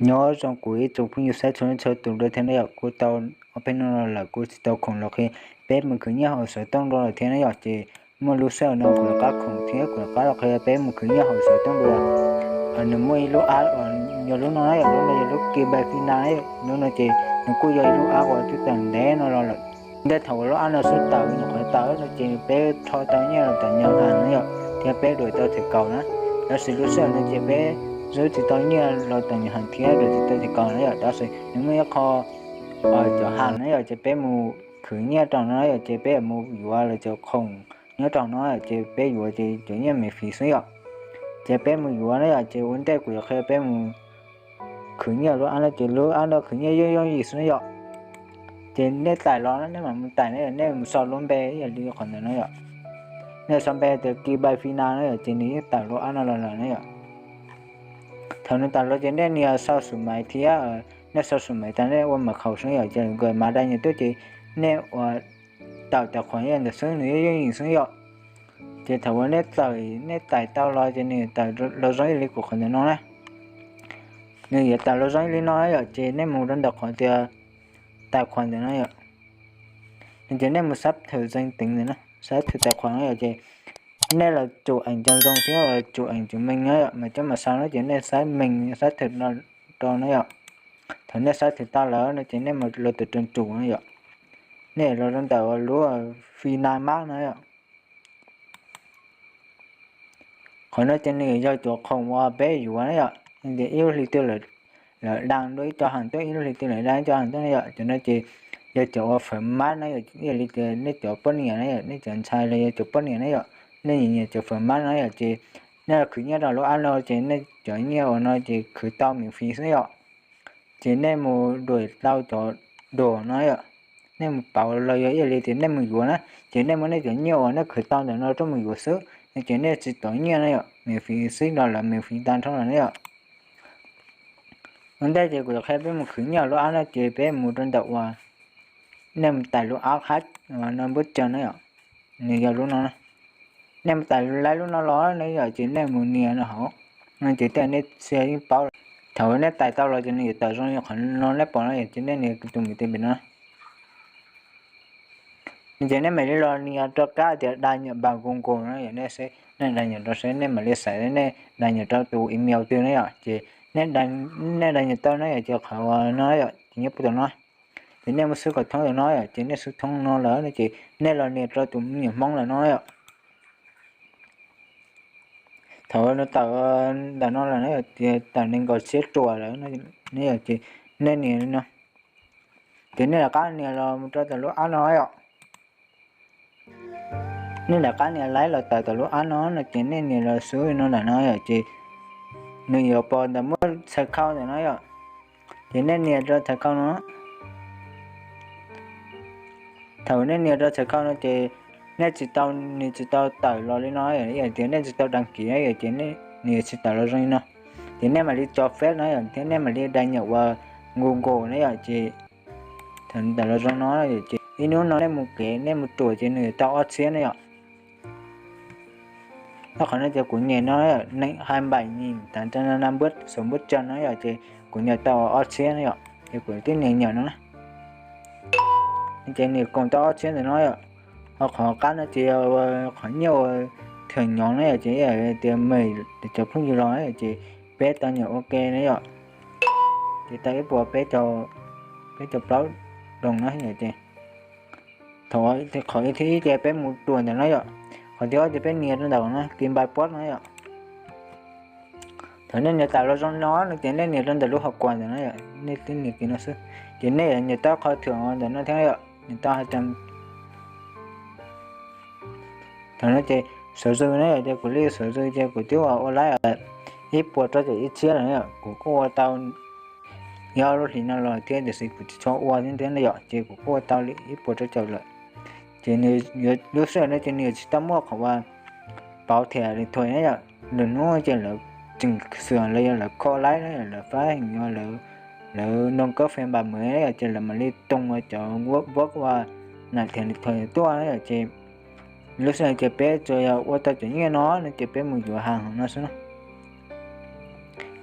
Nyob zoo kuv ib tsoom phooj ywg saib txhua leej txhua tus dua thiab na yom, kuv tau ob peb hnub no lawm kuv tsis tau khoom los qhia peb mus khwv nyiaj hauv xov tooj dua lawm thiab na yom, ces muaj lub sij hawm no kuv rov qab khoom thiab kuv rov qab los qhia peb mus khwv nyiaj hauv xov tooj dua. Nws muaj ib lub app uas yog lub no na yom, lub no yog lub Kiv Npais Fi Na, lub no ces nws kuj yog ib lub app uas twb tawm ntev no los lawm. Ua ntej thaum uas lub app no xub tawm nyuam qhuav tawm no ces peb rho tau nyiaj los tom nyob na yom, thiab peb duam tau txiv kaus na. Tab sis lub sij hawm no ces peb xub tsis tau nyiaj los tom nyob thiab duam tsis tau txiv kaus na yom, tab sis nws muaj ib qho cov ham na yom, ces peb mus khwv nyiaj rau no yom, ces peb mus yuav los cov khoom nyob rau no ces peb yuav ces cov nyiaj miv fiv xwb yom. Ces peb mus yuav na yom, ces ua ntej kuv yuav qhia peb mus khwv nyiaj lub app no, ces lub app no khwv nyiaj yooj yooj yim xwb na yom. Ces nej tais los nej mam mus tais na yom, nej mus sau lub npe ib yam li qhov ntawm no yom. Nej sau npe tias Kiv Npais Fi Na na yom, ces nws yeej tawm lub app no los lawm na yom. Thaum nws tawm los ces nej nias sau xu maiv thiab, nej sau xu maiv tas nej ua mam khaus xwb yom, ces nkawd mam dai nyiam tuaj ces nej ua tawm tais khuam ntawm xwb nws yooj yooj yim xwb yom. Ces thaum uas nej tawm nej tais tau los ces nws tawm los zoo ib li kuv qhov ntawm no na. Nws yuav tawm los zoo ib li no yom, ces nej mus rau ntawm qhov tias tais khuam ntawm no yom. Ces nej mus sab thwm zeej teev ntawm no, sab thwm tais khuam no yom, ces nej los tsum eem cov zoo thiab los tsum eem cov meej na yom, mas cov mam sau no ces nej saib meej sab thwm no rau na yom. Thaum nej sab thwm tau lawm no ces nej mus los tus rau tsum no yom. Nej los rau ntawm lub Fi Na Mab no yom. Qhov no ces nws yog cov khoom uas peb yuav na yom, tias ib lub hli twg lawv dai dua ib co heem tuaj, ib lub hli twg lawv dai ib co heem tuaj na yom. Cov no ces yog cov uas fawm mab na yom, ib yam li tias nej cov poj niam na yom, nej cov ntxhais los yog cov poj niam na yom, nej nyiam nyiam cov fawm mab no yom, ces nej los khwv nyiaj rau lub app no ces nej cov nyiaj uas no ces khwv tau miv fiv xwb yom. Ces nej mus duam tau cov duam no yom, nej mus pauv los yog ib yam li tias nej mus yuav na, ces nej muab nej cov nyiaj uas nej khwv tau ntawm no tuaj mus yuav xwb no ces nej tsis tau nyiaj na yom, miv fiv xwb no lawv miv fiv tag nrho lawm na yom. Ua ntej ces kuv yuav qhia peb mus khwv nyiaj lub app no ces peb mus rau ntawm uas nej mus tais lub app hab no npuab tsaws na yom, nws yog lub no. Nej mus tais laib lub no los no yom, ces nej mus nias no hauv no ces tej nej xia yeej paub lawm. Thaum nej tais tau los ces nws yuav tawm zoo li qhov no nej pom no yom, ces nej nias tus miv tes pem no. Ces nej mam li los nias rau kab tias đăng nhập bằng Google no yom, nej seb nej đăng nhập rau seb nej mam li xaiv nej đăng nhập rau tus email twg na yom, ces nej đăng nhập tau na yom, ces qhov no yom, ces nyob puag tom no. Ces nej mus xwb kom thoob tom no yom, ces nej xwb thoob no lawm no ces nej los nias rau tus me nyuam Hmoob lawm no yom. Thaum no tawm ntawm no lawm na yom, ces tawm nees nkaum tsib ruam lawm ne yom, ces nej nias li no. Ces nej rov qab nias los mus rau tom lub app no yom. Nej rov qab nias laib los tawm tom lub app no no ces nej nias los xub no ntawm no yom, ces nws yuav pom ntawm muab txhais khau ntawm no yom. Ces nej nias rau txhais khau no. Thaum nej nias rau txhais khau no ces nej tsis tau, nws tsis tau tawm los li no, ib yam tias nej tsis tau đăng ký na yom, ces nws yuav tsis tawm los zoo li no. Ces nej mam li tso pheb no yom, thiab nej mam li đăng nhập ua Google na yom, ces thaum tawm los zoo no ces ib hnub no nej mus kev nej mus ruam ces nws yuav tau ob txhiab na yom. Qhov no ces kuv nias no, nws hai npaim nyim tas npuab xov npuab tsaws no yom, ces kuv nias tau ob txhiab na yom, ces kuv twb nias nyam no na. Ces nias koom tau ob txhiab ntawm no yom. Ho qhov qab no ces yog qhov nyiaj ua thawm nyob na yom, ces tias meem cov phooj ywg los na yom, ces peb tau nyam ua ke na yom. Ces tau ib puas peb caug plaub doos na yom, ces thaum qhov thib ib ces peb mus ruam ntawm no yom. Qhov thib ob ces peb nias rau ntawm no kis npai puab no yom. Thaum nej nias tawm los zoo no no ces nej nias rau ntawm lub hauv kuas ntawm no yom, nej twb nias kis no xwb. Ces nej yuav nias tau qhov thwm ntawm no thiab yom, nias tau hais tias thaum no ces xov zws na yom, ces kuv li xov zws ces kuv twb ua laib ib puas rau caum ib txhiab lawm na yom, kuv kuj ua tau yog lub hlis no los thiab tiam sis kuv tsis tshua ua thiab na yom, ces kuv kuj ua tau li ib puas rau caum lawm. Ces nws yuav lub sij hawm no ces nws yuav tsis tau muaj qhov uas pauv thiam li thuam na yom, lwm hnub ces lawv tseem xwm los yog lawv kho laib na yom, lawv fab heem yog lawv lawv noo kab fes npam mem yom, ces lawv mam li tus cov npab ua nam thiam li thaum tuaj na yom. Ces lub sij hawm ces peb tsuas yog ua tau cov nyiaj no no ces peb mus yuav hav no xwb no.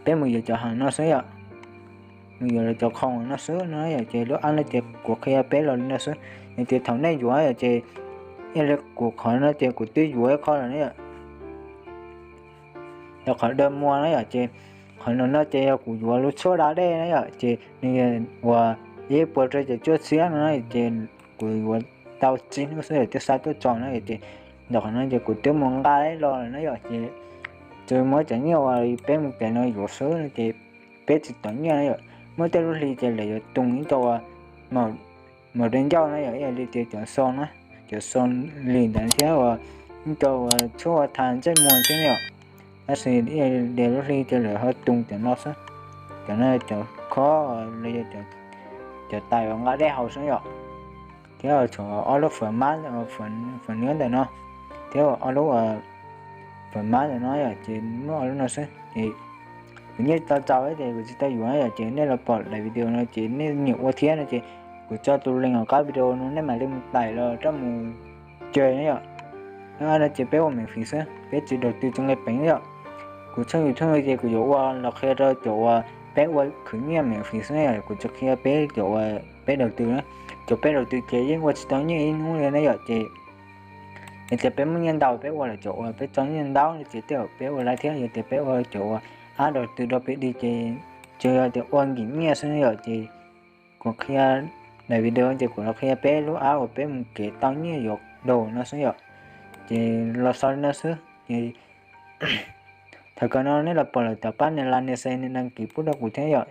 Peb mus yuav cov hav no xwb yom, mus yuav lawv cov khoom no xwb no yom. Ces lub app no ces kuv qhia peb los li no xwb. Yog tias thaum nej yuav yom ces, yog li kuv qhov no ces kuv twb yuav ib qho lawm na yom. Yog qhov dawb muag na yom, ces qhov no no ces yog kuv yuav lub tshuab da dej na yom, ces nws uas ib puas rau caum cuaj txhiab no na, ces kuv yuav tau tsib hnub xwb yom twb xa tuaj tso na yom. Ces ntawm qhov no ces kuv twb mus nqa los lawm na yom. Ces tsuas muab cov nyiaj uas peb mus kev no yuav xwb no ces peb tsis tom nyiaj na yom. Muaj tej lub hli ces lawv yuav tus ib co uas maum dej ncauj na yom, ib yam li tias cov xoo na, cov xoo lis ntawd thiab uas ib co uas tshuab uas tha ntsej muag thiab yom. Tab sis ib yam li lub hli ces lawv ho tus cov no xwb. Cov no cov khob los yog cov tais uas nqa dej haus xwb yom. Thiab tshuav ob lub fawm mab, fawm nab ntawm no, thiab ob lub fawm mab ntawm no yom, ces muaj ob lub no xwb. Ces kuv nyiaj tau txaus ces kuv tsis tau yuav yom, ces nej los pom daim video no ces nej nyiam ua thiab no ces kuv tso tus link hauv qab video no nej mam li mus tais los rau mus caw na yom. No ces peb ua miễn phí xwb, peb tsis đầu tư txog nqe peev yom. Kuv tshooj YouTube no ces kuv yuav ua los qhia rau cov uas peb ua khwv nyiaj miễn phí xwb yom, kuv tsis qhia peb cov uas peb đầu tư na. Cov peb đầu tư ces yeej ua tsis tau nyiaj ib hnub li na yom. Ces yog tias peb muaj nyiaj ntau peb ua lawm cov uas peb tso nyiaj ntau no ces tej zaum peb ua laib thiab. Yog tias peb ua cov uas app đầu tư rau pem dig ces tsuas yog tias ua nkim nyiaj xwb yom. Ces kuv qhia daim video ces kuv los qhia peb lub app uas peb mus kev tau nyiaj yuav đầu no xwb yom. Ces los xaus li no xwb ces thaum kawg no nej los pom lawm tom pab nias like nias share nias đăng ký pub rau kuv thiab yom.